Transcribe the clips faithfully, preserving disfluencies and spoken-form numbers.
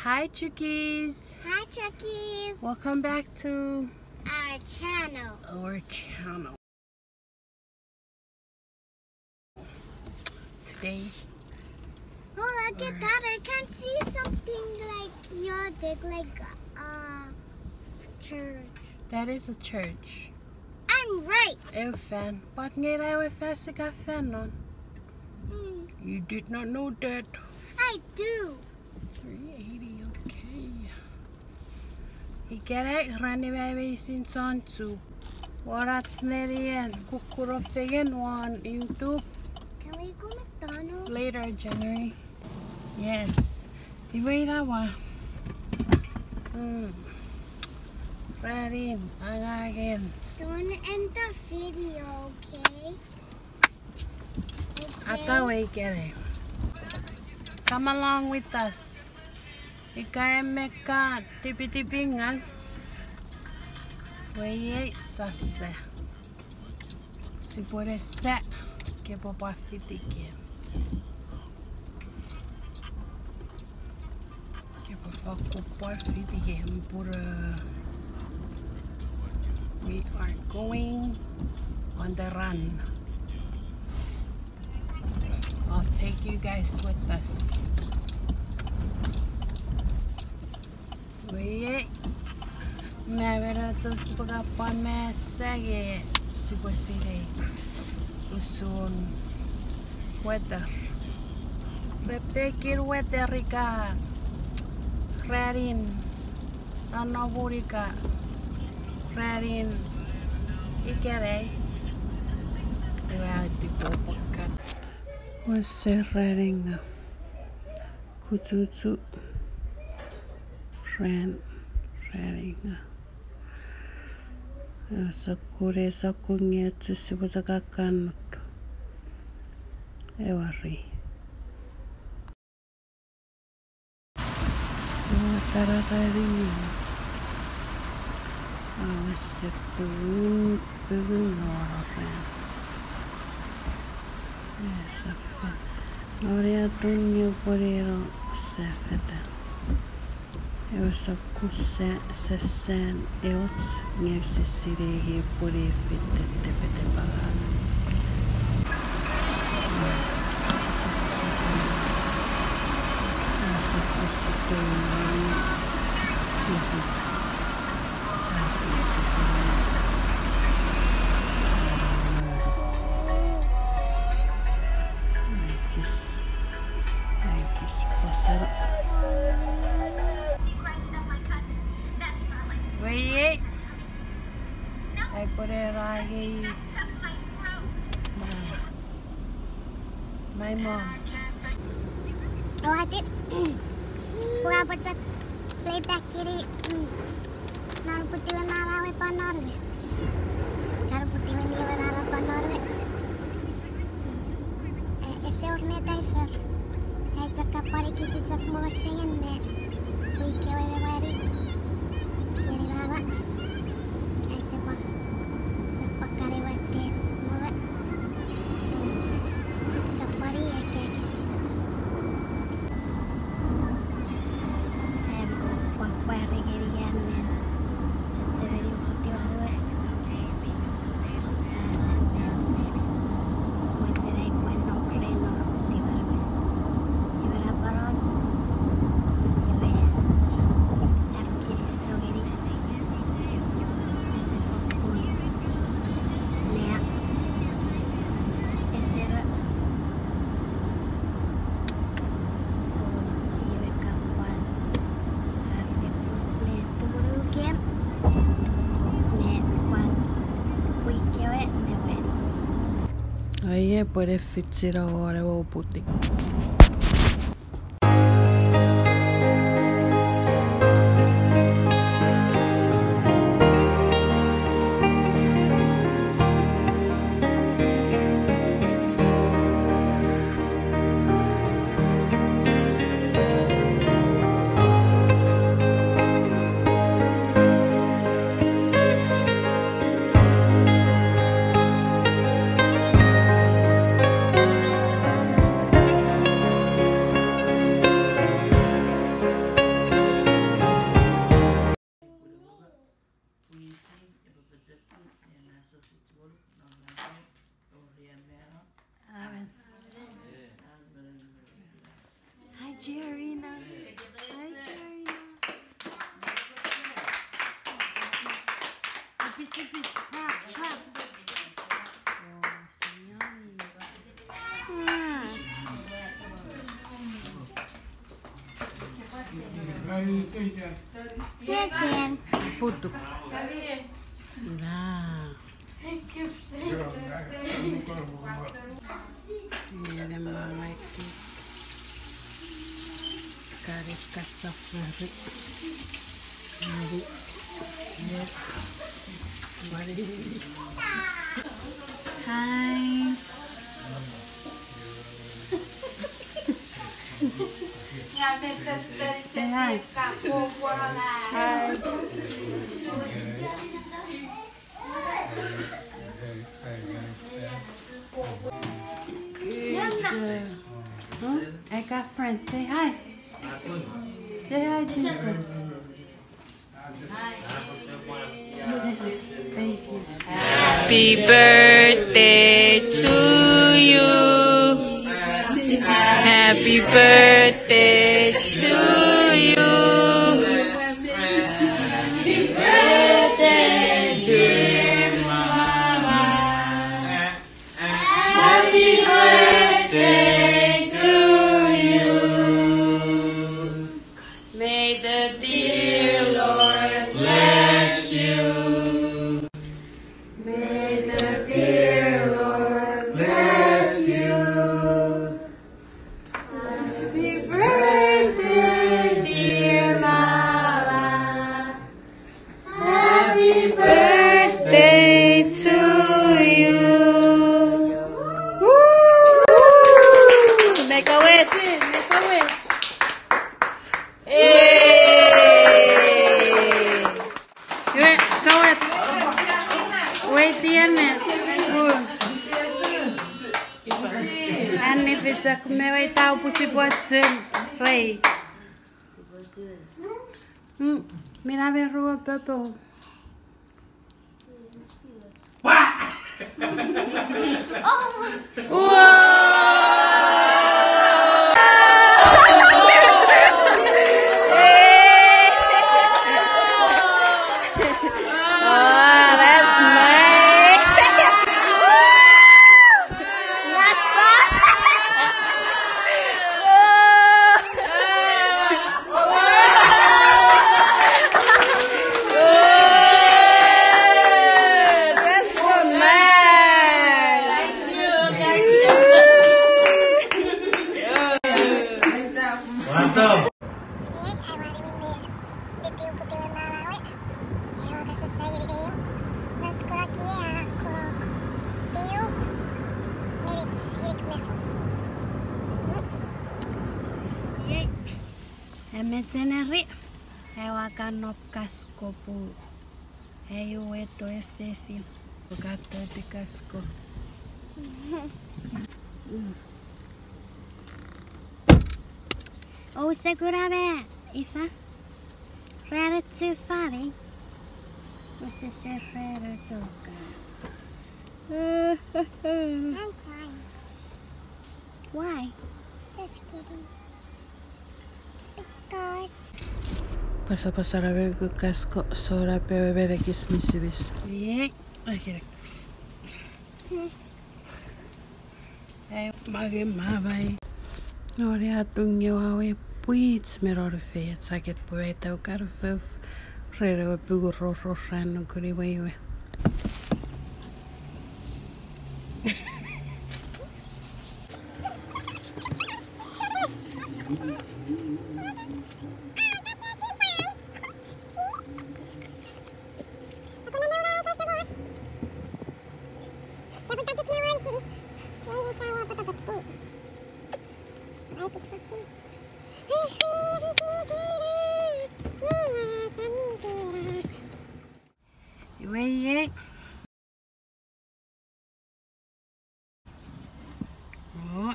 Hi, Chuckies. Hi, Chuckies. Welcome back to our channel. Our channel. Today. Oh, look at that. I can see something like your dick, like a church. That is a church. I'm right. Ewe fan. But nge ina ewe fan sika fan non. Mm. You did not know that. I do. Three eighty, okay. Ikenai, ran ime meinisin chon Chuuk. Wor ach nenien kukkuno fengen won YouTube. Can we go McDonald's? Later, January. Yes. Iwe ina wa. Mm. Ranin, angangen. Don't end the video, okay? Ata we ikenai. Come along with us. Ika eme ka tipitipingan. Weei sasa. Sipwene sa. Kepwe pwan fiti kem. Kepwe fokkun pwan fiti kem pura. We are going on the run. I'll take you guys with us. Weei. Mei mena chon sipwe kapwa mesa nge sipwe sinei usun weather. Repekin weather ika ranin, nonnomun ika ranin ikenai. Iwe a tipo pokka. Wese ranin nga. Kuchuchu. Ran, ranin nga. Sokkun, sokkun nge chusipwe chok akkanuk. Ewari. Ewe taratarimi. Awe sepun, pukun ngoro ran. Esa fen. Nori atun nge pwene no sefeta. Ewe sokkun sa, sa, san eoch nge use sinei nge pwene fite tepetepangan. Ewe sokkun sa, ewe sokkun sa, ewe sokkun sa. Weei. Ai pwene ragei. My mom. Oati. Pua pwachak play back kiri. Mm. Nanu putiwe mama we pon noruwe. Nanu putiwe ni we mama pon noruwe. E, ese wor met ai for. Ai chok kapwan ekis chok mo fengen me. Pwi kewe me wari. Ngeni mama. Ai sepwa. Sepwa kani wete mo. Kapwari ekis chok. Ami chok pwapwari ngeni amen. Chechemeni uputiwan we. Amen. Mochen ai pwan nom ren uputiwan we. Iwe ra paron. Iwe. Am kinisou ngeni. Ese fokkun. Nea. Ese ra. Iwe kapwan. Pepus me tumunukem. Me pwan. Pwi kewe me weni. Aie pwene fichino won ewe uputiw. Oh, so yummy. Mm. Food. Ila. Menem maiki. Kari kasa fori. Mari. Yep. Mari. Hi. Say hi. Hi. Good girl. Huh? I got friends. Say hi. Say hi, Jennifer. Thank you. Happy birthday to you. Happy birthday to you. Happy birthday, dear mama. Happy birthday to you. May the dear Lord bless you. May the dear Lord bless you. Happy birthday, dear mama. Happy birthday to you. Woo! Make a wish. Make a wish. Hey! Iwe, kawet. Weiti ene. Woo. Anni fichak me weita pusi pwatsen. Rei. Mm, mina me rua popo. Oh, that's nice. That's fun. That's so nice. Wato. Ei, ai wani minne siti uputiwen mama we. Ewa kasa saigiri game. Nan skoraki a korok. Tiu minutes irik mefo. Yay. Eme Jeneri. Ewa kanop kasko pu. Ei uwe to efefin. Uka toti kasko. Ou sekuna me ifa. Rare too funny. Use se rare too funny. I'm crying. Why? Just kidding. Because. Pasapasa ramen ku kasko sona pewe menekis misimis. Yay. Okay. Ai, mage mabai. Nori atungewa we pwich me nori feia jacket pwe ai tau karu fof. Rere we puku roro ran nukuni we iwe. Iwe iei. O.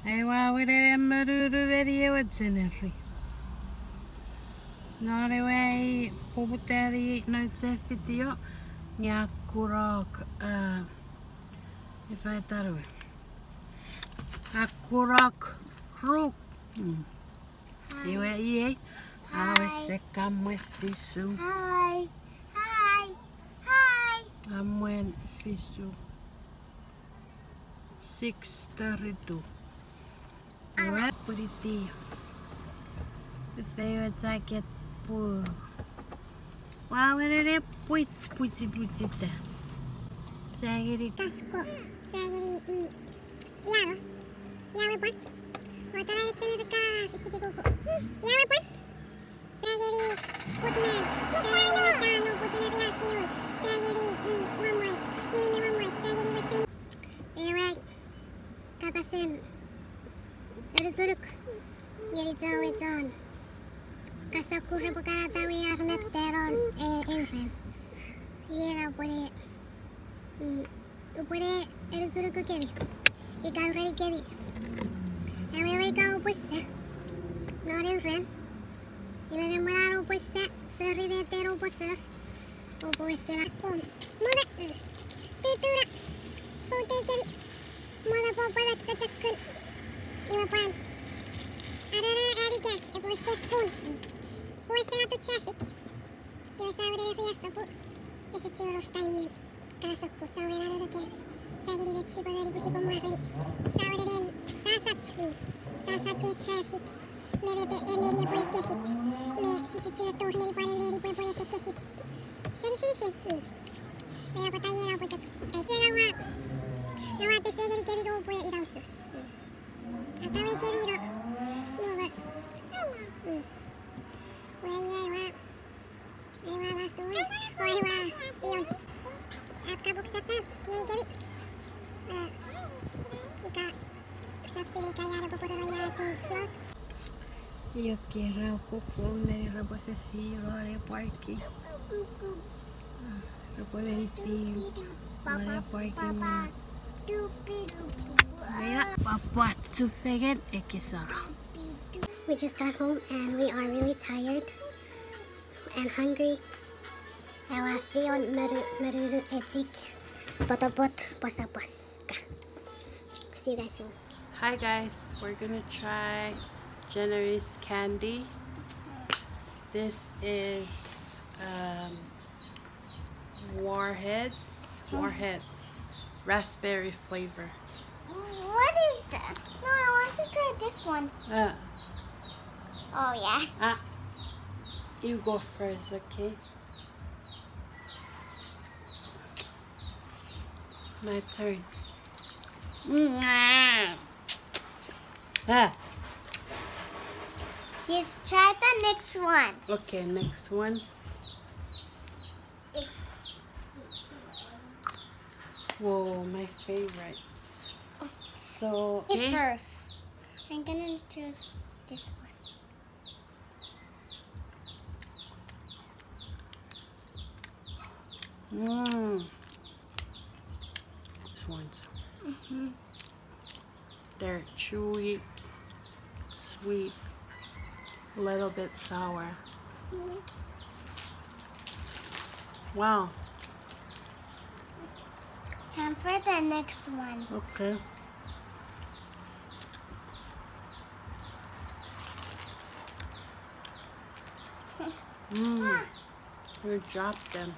Ai ua wenene monunu meni ewe Jeneri. Non ewe ai poputani non chen fitio, nge a kunok, a, ifa etan we. A kunok ruk. Mm. Iwe iei, awe se kamwe fisu. Hi. Hi. Amwen fisu. Six thirty-two. Ewe pwiniti. Feiwe jacket puu. Ua wenene pwich pwichipwichita. Sangeni kasko. Sangeni, mm, iano. Iano pwan. Ua tara echen erika fifiti kuku. Iano pwan. Sangeni Putman. Sangeni Wekano Putin Abiafiu. Sangeni, mm, Wamwai. Iwini Wamwai. Sangeni Western. Ewe kapasen elukuluk ngeni chon we chon. Ka sokkun repwe kan atawe ar met tenon, e, euren. Iei na upwene, mm, upwene elukulukukemi. Ika urenikemi. Ewe, ewe ika upwe sa. Non euren. Iwe me mwen an upwe sa, fori met en upwe for. Upwe wesen akkom. Mona, mm. Tutuna. Fotekemi. Mona popo mat katakun. Iwe pwan. Anana ani gas, epwe wesen fun. Pwe wesen ato traffic. Iwe sa wenene riaffou. Ese chiwen of time men. Kana sokkun, sa wenene anana gas. Sa ngeni met sipwe meni pwe sipwe mwareni. Sa wenene, sa sach, mm. Sa sach e traffic. Me met e neni epwe kesip. Me sise chiwen tori ngeni pwan e neni pwe epwe kesip. Seni finifin. Mm. Me a pwata iena pwe chok. Ai kena ua. Ewa pese ngeni kemi ko pwe ina usun. Mm. Atawe kemi no. Nuwe. Mm. Ua iei ua. Ewa ua sui. Ua iwa. Ion. Ap kapuk sepa. Ngeni kemi. Eh. Ika. Sapsini ka iano poporo no ia sei flot. Io kera kukun neni repwe sesi ro ne parking. Repwe meni si ro ne parking. Ia, papa chufengen ekis oro. We just got home and we are really tired and hungry. Ewa fion meru, meruru echik, potopot, pwasapwas. Ka. See you guys soon. Hi guys, we're gonna try Jennery's candy. This is, um, Warheads, Warheads, raspberry flavor. What is that? No, I want to try this one. Uh. Oh, yeah. Ah, you go first, okay? My turn. Mm. Ah. Just try the next one. Okay, next one. It's Whoa, my favorites. So, okay. First, I'm gonna choose this one. Mm. These ones. Mm-hmm. They're chewy, sweet, a little bit sour. Wow. Time for the next one. Okay. Mm. You dropped them.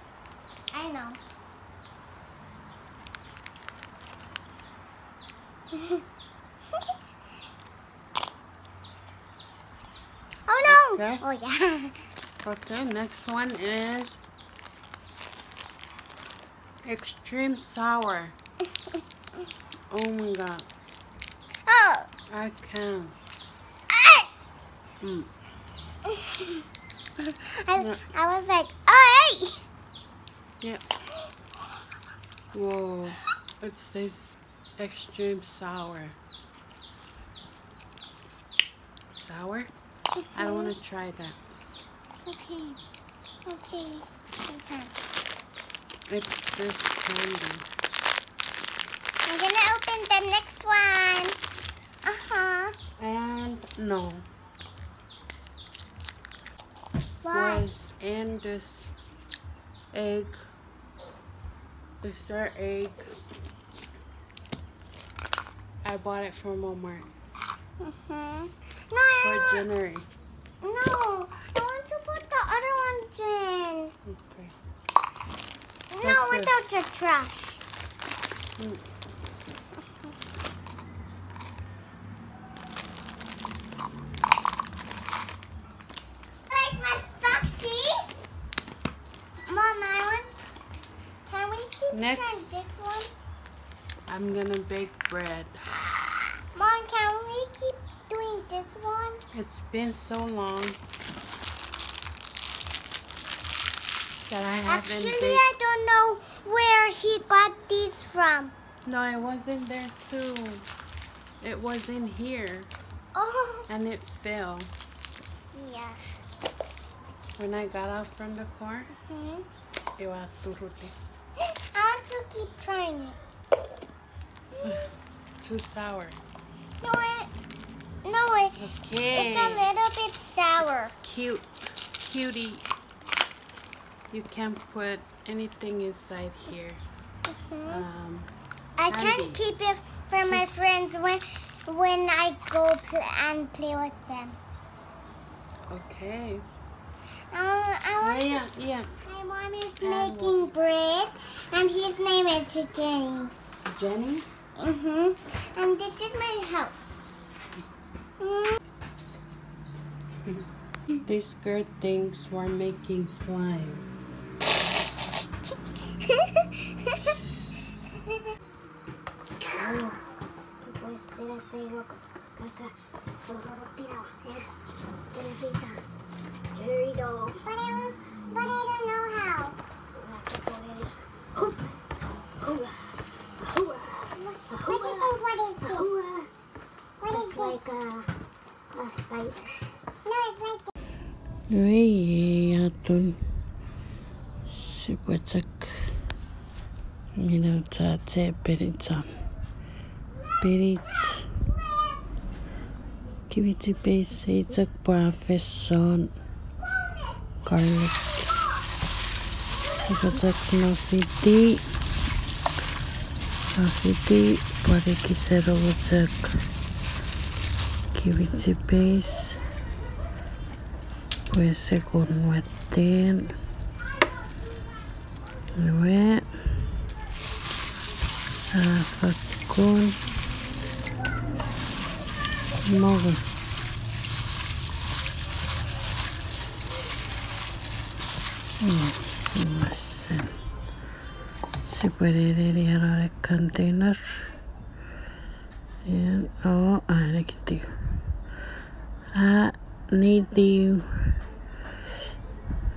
I know. Oh no! Okay. Oh yeah. Okay, next one is extreme sour. Oh my God. Oh. I can't. Ah! Mm. I, yeah. I was like, "Hey!" Yeah. Whoa. It says extreme sour. Sour? I don't wanna try that. Okay. Okay. Okay. It's just candy. I'm gonna open the next one. Uh-huh. And no. Why? Was and this egg. Is there egg? I bought it from Walmart. Mm-hmm. No, I For don't January. No, I want to put the other ones in. Okay. No, No, without the trash. Like my socks, see? Mom, I want. Can we keep trying this one? I'm gonna bake bread. Mom, can we keep doing this one? It's been so long that I haven't baked. Actually, I don't know where he got these from. No, it was in there too. It was in here. Oh. And it fell. Yeah. When I got out from the car, it was turuti. I want to keep trying it. Too sour. No, it, no, it, okay. It's a little bit sour. It's cute, cutie. You can put anything inside here. Um, I can keep it for my friends when, when I go pl- and play with them. Okay. Uh, I want to, yeah, yeah. My mom is making bread, and his name is Jenny. Jenny? Mm-hmm. And this is my house. Mm. This girl thinks we're making slime. But I don't, but I don't know how. What, what do you think, what is this? What is this? It's like a, a spider. No, it's like this. Iwe, atun sipwe chok ngeni auchean penichon. Penich. Kimchi paste, ei chok pwe a feson. Garlic. Sipwe chok no fiti. No fiti, pwan ekis eno chok. Kimchi paste. Pwe ese kon watten. Iwe. Sa fakkun mogu. Mm, masen. Sipwe neneni non ei container. En, o, a, negative. A, negative.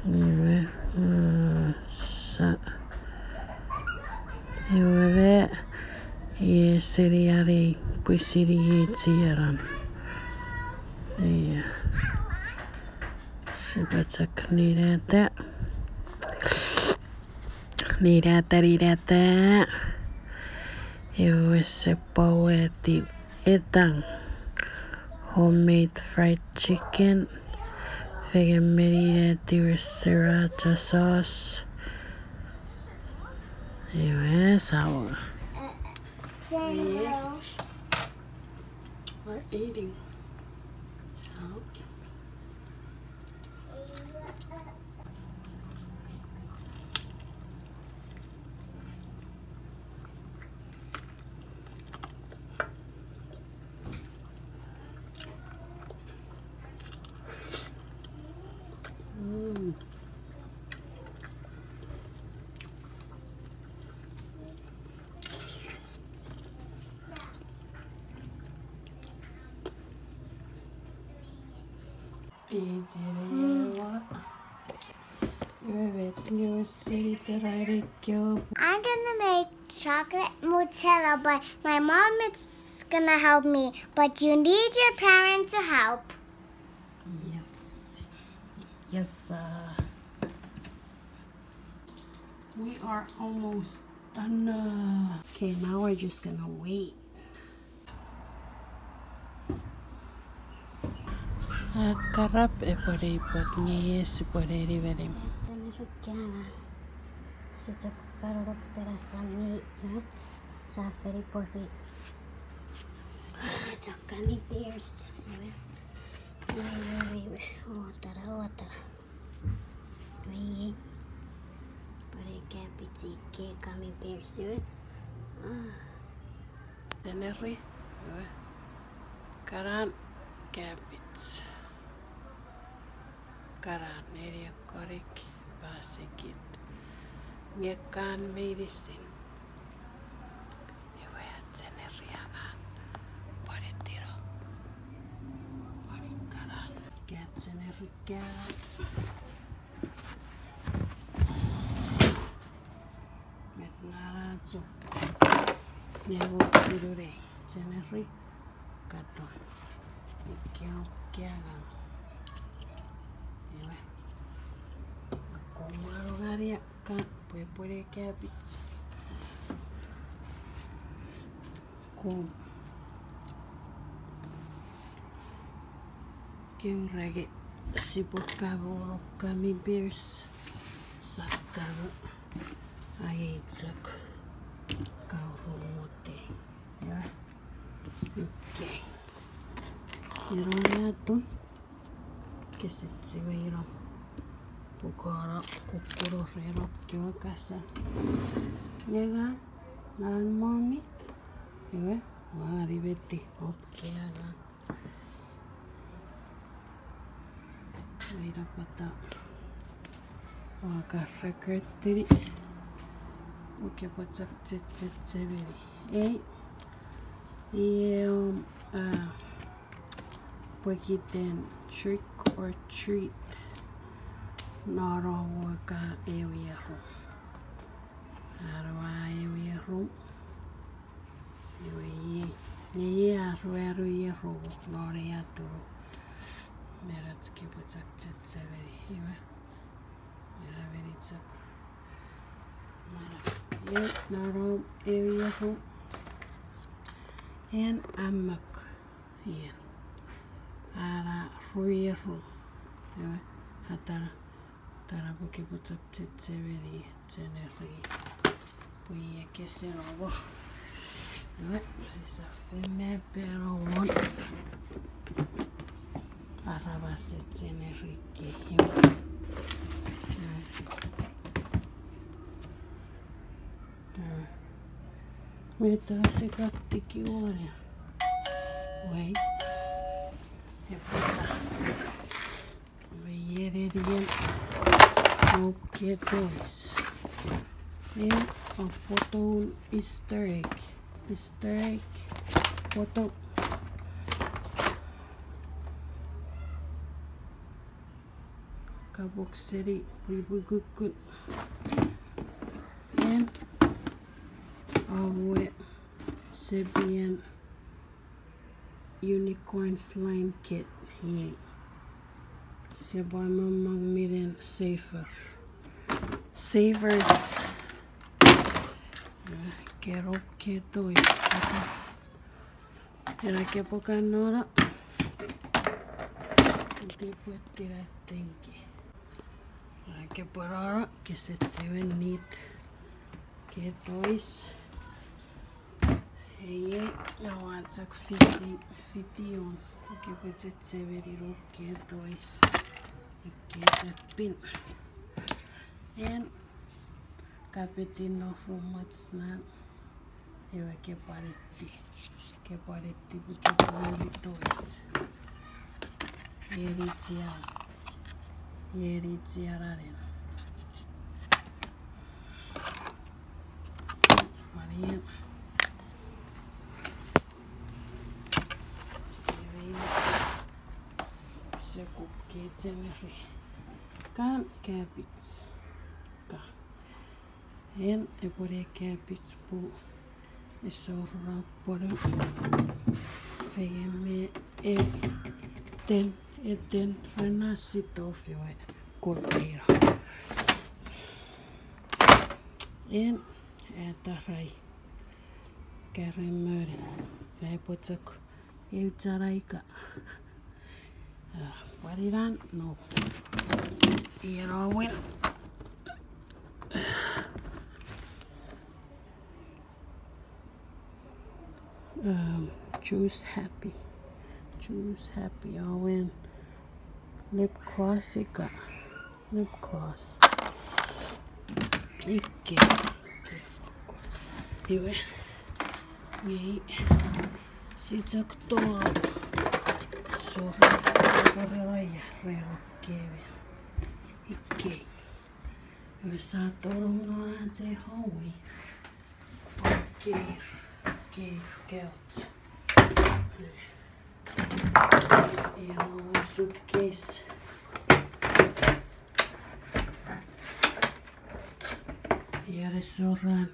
Iwe, mm, sa. Iwe me, ie seni ani pwisin ie chienan. Ie. Sipwe chok ninata. Ninata, ninata. Iwe sipwe weti etang. Homemade fried chicken. Fengen me ninata we sriracha sauce. Iwe sawa. We're eating. Mm. I'm gonna make chocolate mozzarella, but my mom is gonna help me. But you need your parents to help. Yes. Yes, uh, we are almost done. Uh, okay, now we're just gonna wait. Akkarap epwe ne ipwot nge sipwe ne nimenim. Seni sukkiana. Sichok fanonok pena sani, eh? Sa feni pori. Chok gummy bears. Ewe. Ewe, ewe, ewe. Otara, otara. Ewe. Pori kapichi. Iwe, ah, celery, iwe, kanan cabbage. Kanan eni ekkonik pasikit. Nge kan meinisin. Iwe, celery angang. Pwanitino. Pwani kanan. Ka celery ka. Met nana chok. Nevo kirurei. Celery. Katon. Ikkeo kiagan. Iwe. Akkom mano ngania ka pwepwene cabbage. Kom. Keurage sipwe kamo no gummy bears. Sa kamo. Angei chok. Kaurumotei. Ia. Okay. Ero atun. Kese chiwe ino. Pukano kukkuno reno kewe kasa. Nge ngang, ngang mommy. Iwe, ua nimeti op kea ngang. Ina pwata. Ua ka record tini. Oke, pwe chok chechechemeni. Ei. Iei om, ah, pokiten trick or treat. Nono mo ka ewe ierum. Arua ewe ierum. Iwe iei. Nge iei aruaru ierum. Noni aturu. Merach kepwe chok chechemeni. Iwe. Ina meni chok. Mara. Iei, nono ewe ierum. En amak. Iei. Ara ru ierum. Ewe, atara, atara pwe kepwe chok chechemeni celery. Pwe iei kese nomo. Ewe, sisa feme peno won. Arabas celery ke. Ewe. Ewe. Ewe. Meta se ka tiki wone. Wei. Epweta. Wei, ien, ien. Okay, toys. En, a photo Easter egg. Easter egg. Photo. Kapok seni pwipwi kukkun. En, awe, sepien unicorn slime kit. Iei. Sepwa momong minen saver. Savers. Kero ke toys. Ena kepwe kan nono. Tipwe tira tenki. Ena kepwe nono, kese chiwen nit. Ke toys. Ei, ei, na ua chok fiti, fiti on. Kepwe chechemeni no ke toys. Ike chapin. En, kapeti no from what's not. Ewe kepwaneti. Kepwaneti pwe kepwaneti toys. Ieni chia. Ieni chia ranin. Marien. Iwe. Sekup ke celery. Kan cabbage. Ka. En epwene cabbage pwe esor ra pwone fengen me e ten, e ten rena sitof ewe container. En atarai kare moni, na epwe chok eu charaika. Ah, pwariran, no. Ierowen. Um, Choose Happy. Choose Happy, awen lip gloss ika. Lip gloss. Ikke. Ikke, focus. Iwe, nge, si chok tor, sora, sora ia, rero kewe. Ikei. Iwe sa tor non ach ei hallway. Keir, keir, keoch. Ena suitcase. Iwe ren soran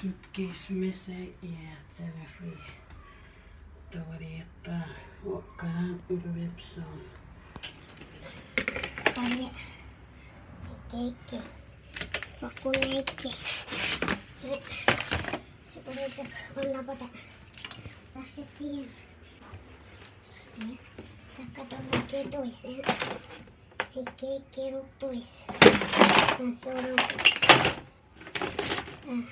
suitcase mesei, iwe ach semirit. Tongeni eta o kanan unumep song. Ane, ikei, ikei. Fokkun ikei. Sipwe chok onnapota. Sa fiti. Takkaton ekkei toys, eh. Ekkei, ekkei no toys. Fansoun no. Ah,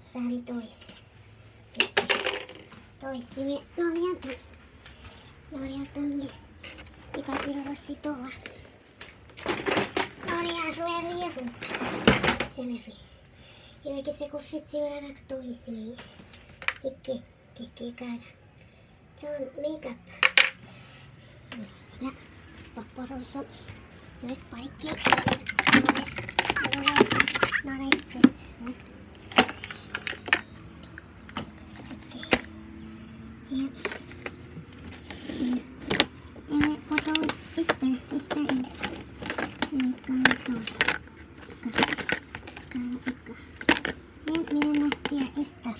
sani toys. Toys, iwe, noniaton. Noniaton ne. Ika siro sitoa. Nonia rueru ieru. Semirit. Iwe kese kufit siwin angang toys ne. Ikkei, ikkei, ikkei kaka. Chon makeup. Ia, pwapwa roso. Iwe, pwan ikkei. Iwe, non ice chest. Okay. Ia. Ia. Iwe, photo Easter, Easter egg. Iwe, kaso. Ka, ka, ka. Iwe, mine last year Easter.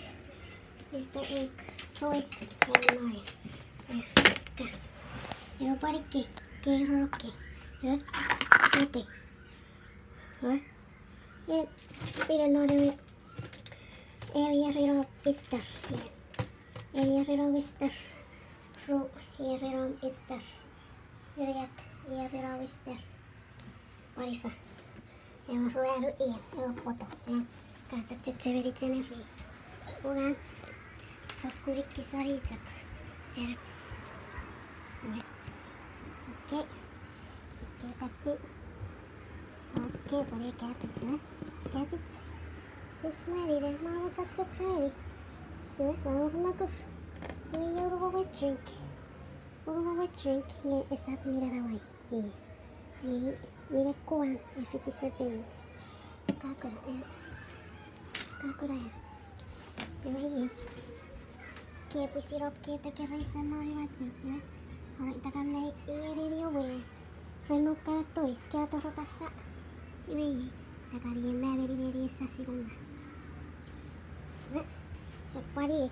Easter egg, toys, and mine. Ka. Ewe pwan ikkei, kei roro kei. Ewe, ete. Ewe, e, pine non ewe, ewe ierino Easter. Ewe ierino Easter. Ru, ierino Easter. Iriat, ierino Easter. Pwan ifa. Ewe ruanu ian, ewe poto. Ia, ka chok chechemeni January. Uan, fokkun ikkei sani chok. Ia. Iwe. Okay. Okay, tapi. Okay, pwan ewe cabbage, ia. Cabbage. Usmani ne, ma mo chachuk reni. Iwe, ma mo makuf. Iwe, ia, unungo we drink. Unungo we drink, nge esap minen awai. Ie. Ie, mine kuan, e fiti sepenin. Kakuna, e. Kakuna, e. Iwe, ie. Ke pwisin op ke decoration non iwe chok, iwe. Oro ita ka mei, ie, neni owe. Ren nukan toys, ke ato ropasa. Iwe, ie. Ita ka ie, ma meni neni esa sikunna. Iwe, e pwani.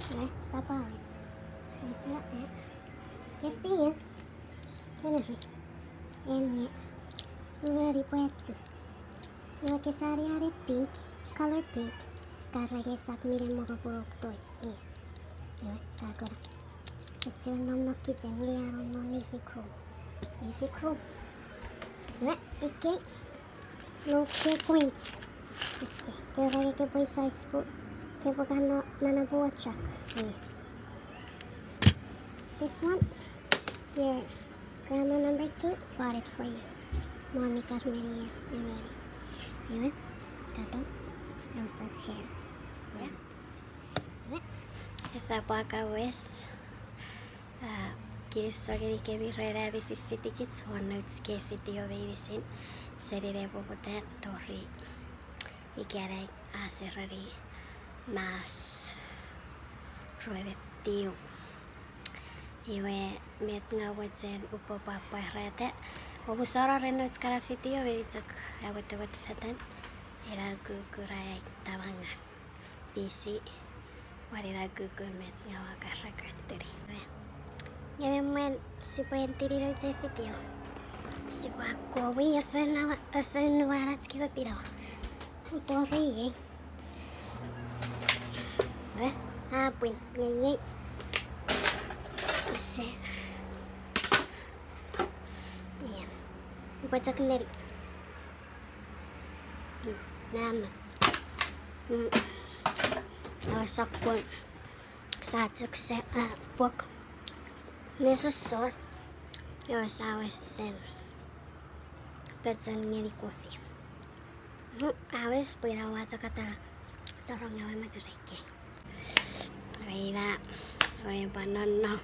Iwe, sapawes. Iwe, sira, e. Kepien. Keneri. Enne. Iwe, ri pwetsu. Iwe, ke sani ane pink, color pink. Kara ke sap minen moro purok toys. Ie. Iwe, kakuna. Etse nom no kitchen, ie, anon no living room. Living room. Iwe, ikkei. No, ke coins. Ikkei. Ke renge ke pwe size pu. Ke pwe kano mana pu ochak. Ie. This one, your grandma number two bought it for you. Mommy got many, uh, already. Iwe, katon Elsa's hair. Yeah. Iwe. Esap waka wes. Ah, kinisou ngenikemi ren ami fifitikich won nouch kei video meinisin. Seni nepoputan tori ikenai a sereni Maas rue me tiu. Iwe met ngang mochen upwe pwapwaita. Omusano ren nouch kana video meni chok awetewet fetan. Ina ukukun ai tamangang. Busy. Pwan ina ukukun met ngang ua kan record-ini. Nge me mwen sipwe endini nouch ei video. Sipwe akkomwi efou nuanach kewe pinawa. Utori iei. E, a pwin, nge iei. Ese. Ia. Upwe chok neni. Nana. Mm. Awe sokkun. Sa chok se, a, pwok. Nesosor. Iwe sa wesen. Pechen ngeni coffee. Mhm, a wes pwe ina ua chok atara, torong ewe makareke. Ewe ina, ore pwan nonnom.